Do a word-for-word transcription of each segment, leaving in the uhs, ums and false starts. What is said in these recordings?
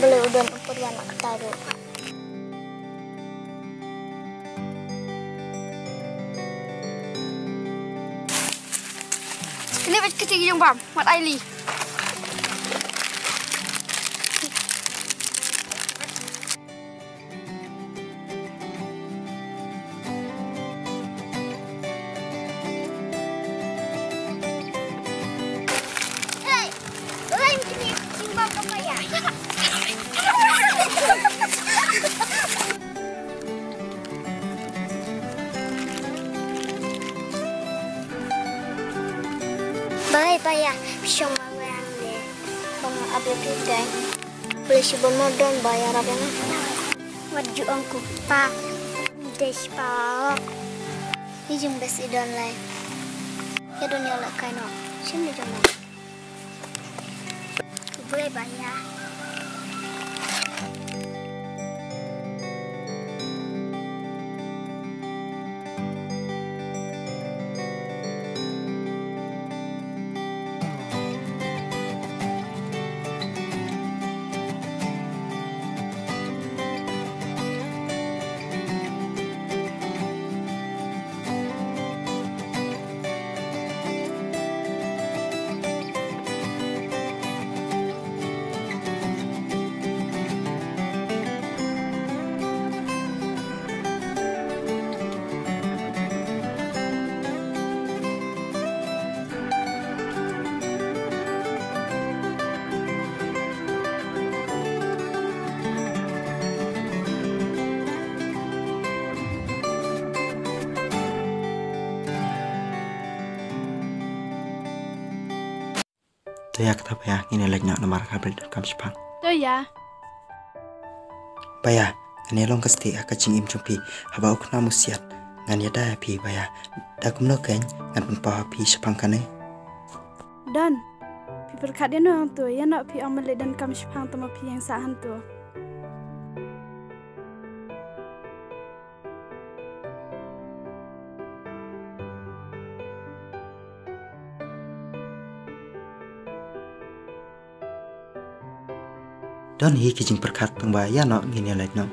Balei u don u pyrwan na kata ruh. Kane bad kiti ki jong bam, wat ai li. Bye bye ya, shong ma wang ne. Bang abe pidai. Boleh si bon modon ba ïarap ïa nga. Wat ju ong kumpa. Dei shi pawok. Ni jong best i don lai. Ïa don ïa la kai no. Shem ni jong no. Boleh ba ïa. To ïa kata ba ïa ngin ïa leit noh namar ka bret donkam shipang. To ïa. Ba ïa, ngan ïa long ka stieh ha ka jingim jong phi, haba u khnam u siat ngan ïada ïa phi ba ïa. Da kumno kein ngan pynpaw ha phi shaphang kane. Don, phi pyrkhat ïa no hangto, ïa no phi ong ma leit donkam shipang tang ma phi ïeng sah hangto. Don hi ki jingpyrkhat tang ba ïa no ngin ïa leit noh.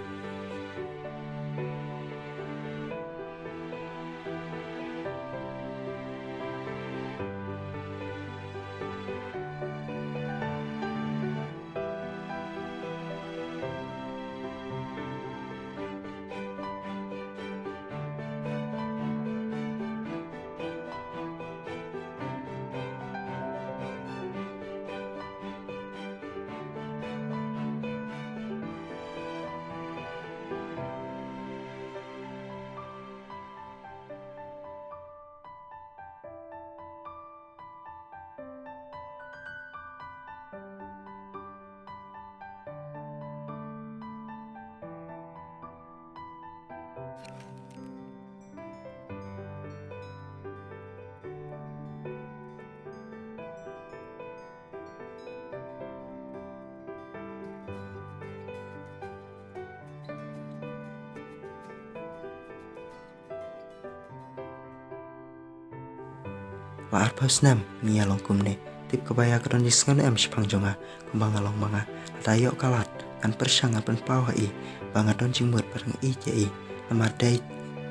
La arphew snem ngi ïa long kumne. Tip ka ba ïa ka don jingsngew ne em shaphang jong nga kumba nga long ma nga. Lada ïoh ka lad ngan pyrshang ngan pynpaw ha i ba nga don jingmut bad nga ïeit ïa i. Namar dei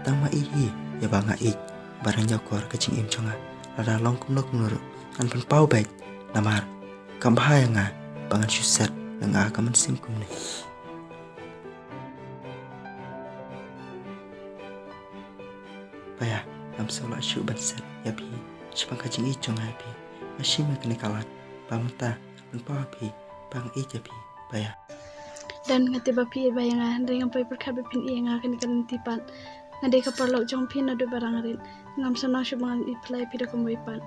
tang ma i hi ïa ba nga ïeit ba dang ïakor ka jingim jong nga. Lada long kumno kumno ruh ngan pynpaw beit namar kam bha ïa nga ba ngan shu set na nga ka mynsiem kumne. Ba ïa, ngam sngewlah shuh ban set ïa phi shaphang ka jingïeit jong nga ïa phi. Nga shim ïa kane ka lad ba mynta ngan pynpaw ha phi ba nga ïeit ïa phi. Ba ïa. Don, nga tip ba phi ïeit ba ïa nga, hynrei ngam poi pyrkhat ba phin ïeit ïa nga kane ka lynti pat. Nga dei ka paralok jong phi naduh ba dang rit. Ngam sngewlah shuh ba ngan ïeit phylla ïa phi da kumwei pat.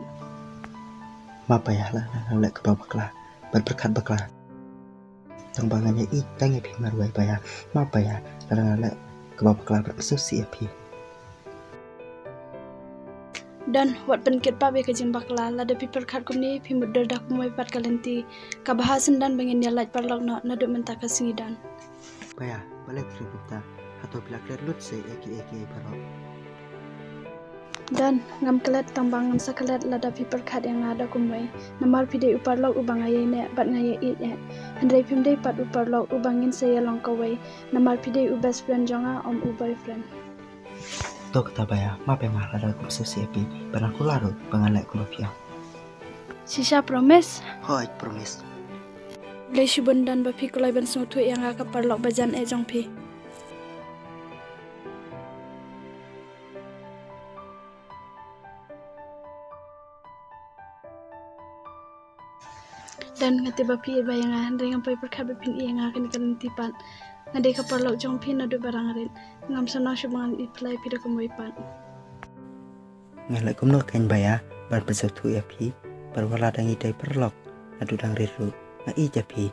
Map ba ïa, lada nga leh kaba bakla bad pyrkhat bakla. Tang ba ngan ïeit tang ïa phi marwei ba ïa. Map ba ïa, lada nga leh kaba bakla bad sngewsih ïa phi. Don, wat pynkit pap ïa ka jingbakla, lada phi pyrkhat kumne phi mutdur da kumwei pat ka lynti. Kaba ha shen don ba ngin ïa lait paralok noh naduh mynta ka sngi don. Ba ïa, balei phi rit kumta? Hato phi la klet lut seh ïa kiei kiei baroh? Don, ngam klet tang ba ngam sa klet lada phi pyrkhat ïa nga da kumwei. Namar phi dei u paralok uba nga ïaineh bad nga ïaieit eh. Hynrei phim dei pat u paralok uba ngin sa ïalong kawei. Namar phi dei u best friend jong nga, ym u boyfriend. To kata Baya, map ïa nga lada khublei shibun ïa phi, bad nga kular ruh ba ngan leh kumba phi ong. Shisha promise? Hooid, promise. Khublei shibun Don ba phi kloi ban sngewthuh ïa nga ka paralok bajan eh jong phi. Don, nga tip ba phi ïeit bha ïa nga, hynrei ngam poi pyrkhat ba phin ïeit ïa nga kane ka lynti pat. Nga dei ka paralok jong phi naduh ba dang rit. Ngam sngewsynei shuh ba ngan ïeit pyrshah ïa phi da kumwei pat. Ngan leh kumno kein Baya ban pynsngewthuh ïa phi, bad wat la dang ïeit da i paralok naduh dang rit ruh. Nga ïeit ïa phi,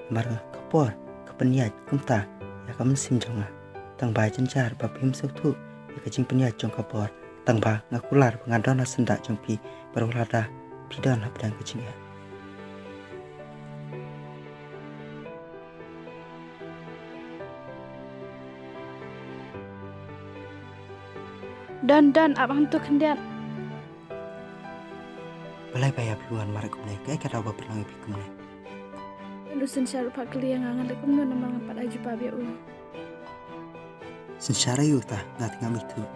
namar ka por ka pynïaid kumta ïa ka mynsiem jong nga. Tang ba jynjar ba phim sngewthuh ïa ka jingpynïaid jong ka por. Tang ba nga kular ba ngan don ha syndah jong phi, bad wat la da phi don hapdeng ka jingeh. Don, Don, ap hangto khyndiat. Balei Baya phi wan mareh kumne, kaei ka daw ba pynlong ïa phi kumne? Don, u Synshar u phah kylli ïa nga, ngan leh kumno namar ngam pat ai jubab ïa u. Synshar aïu ta, nga te ngam ithuh.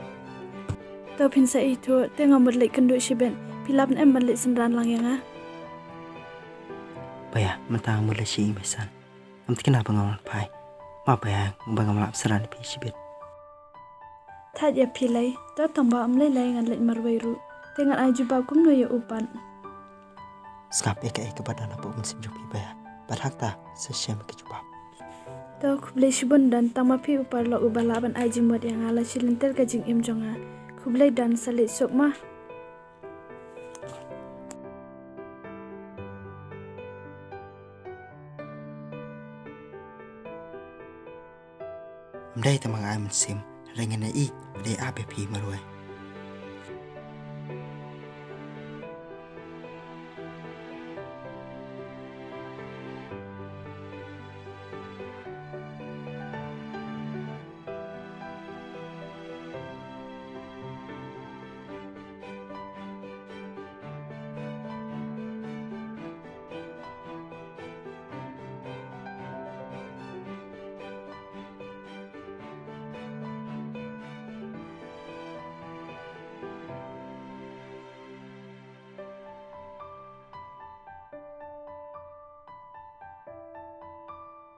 To phin sa ithuh, te nga mut leit kynduh shibit, phi lah ban em ban leit synran lang ïa nga. Baya, mynta nga mut leit sha ïing Meisan. Ngam thikna ba nga wan phai. Map Baya, ba ngam lah synran ïa phi shibit. Thait ïa phi lei, to tang ba ym lei lei ngan leit marwei ruh. Te ngan ai jubab kumno ïa u pat? Sngap, ïa kaei kaba don hapoh mynsiem jong phi Baya, bad hangta sa shem ïa ka jubab. To khublei shibun Don, tang ma phi u paralok uba lah ban ai jingmut ïa nga la shi lynter ka jingim jong nga. Khublei Don, sa leit suk ma. Ym dei tang ba nga ai mynsiem, hynrei ngan ïa ïeit bad ïa ap ïa phi marwei.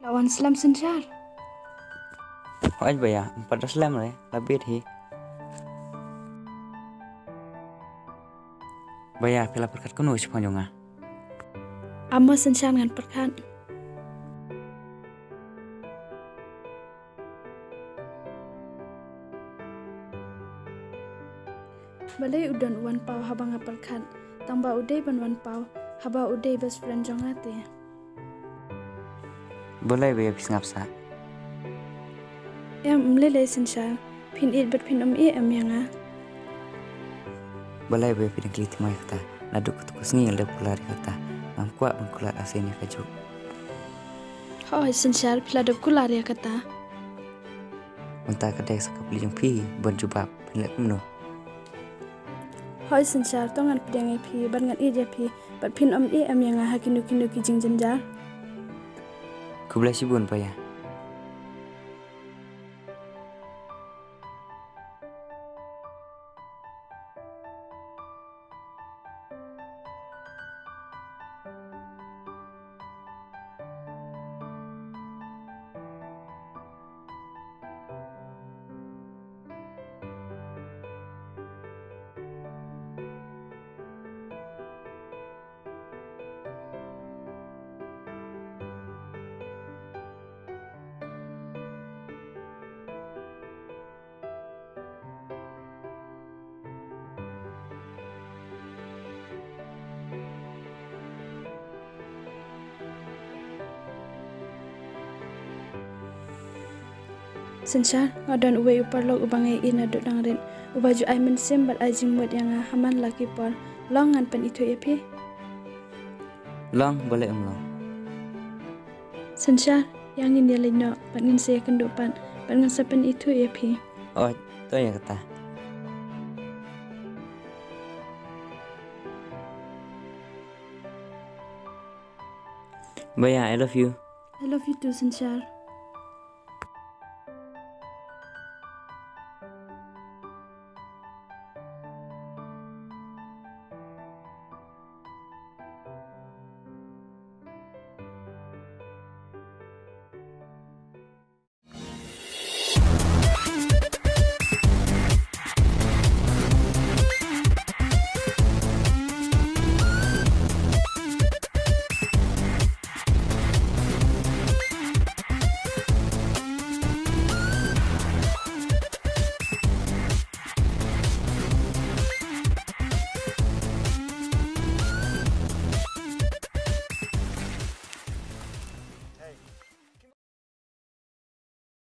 La wan slem Synshar? Hooid Baya, ym pat da slem re, la bit hi. Baya, phi la pyrkhat kumno shaphang jong nga? Ym mo Synshar, ngan pyrkhat. Balei u Don u wan paw haba nga pyrkhat? Tang ba u dei ban wan paw haba u dei best friend jong nga te. Balei Baya phi sngap sah? Em, ym lei lei Synshar, phin ïeit bad phin ym ïeit em ïa nga? Balei Baya phi dang kylli thymmai kata? Naduh kata ka sngi nga la dep kular ïa kata. Ngam kwah ban kular arsien ïa kajuh. Hooid Synshar, phi la dep kular ïa kata. Mynta ka dei sa ka pli jong phi ban jubab, phin leh kumno? Hooid Synshar, to ngan pdiang ïa phi bad ngan ïeit ïa phi, bad phin ym ïeit em ïa nga ha kino kino ki jingjynjar. Khublei shibun Baya. Synshar, nga don uwei u paralok uba nga ïeit naduh dang rit, uba ju ai mynsiem bad ai jingmut ïa nga ha man la ki por. Long ngan pynithuh ïa phi? Long, balei ym long? Synshar, ïa ngin ïa leit noh, bad ngin sa ïakynduh pat, bad ngan sa pynithuh ïa phi. Hooid, to ïa kata. Bye, yeah, I love you. I love you too, Synshar.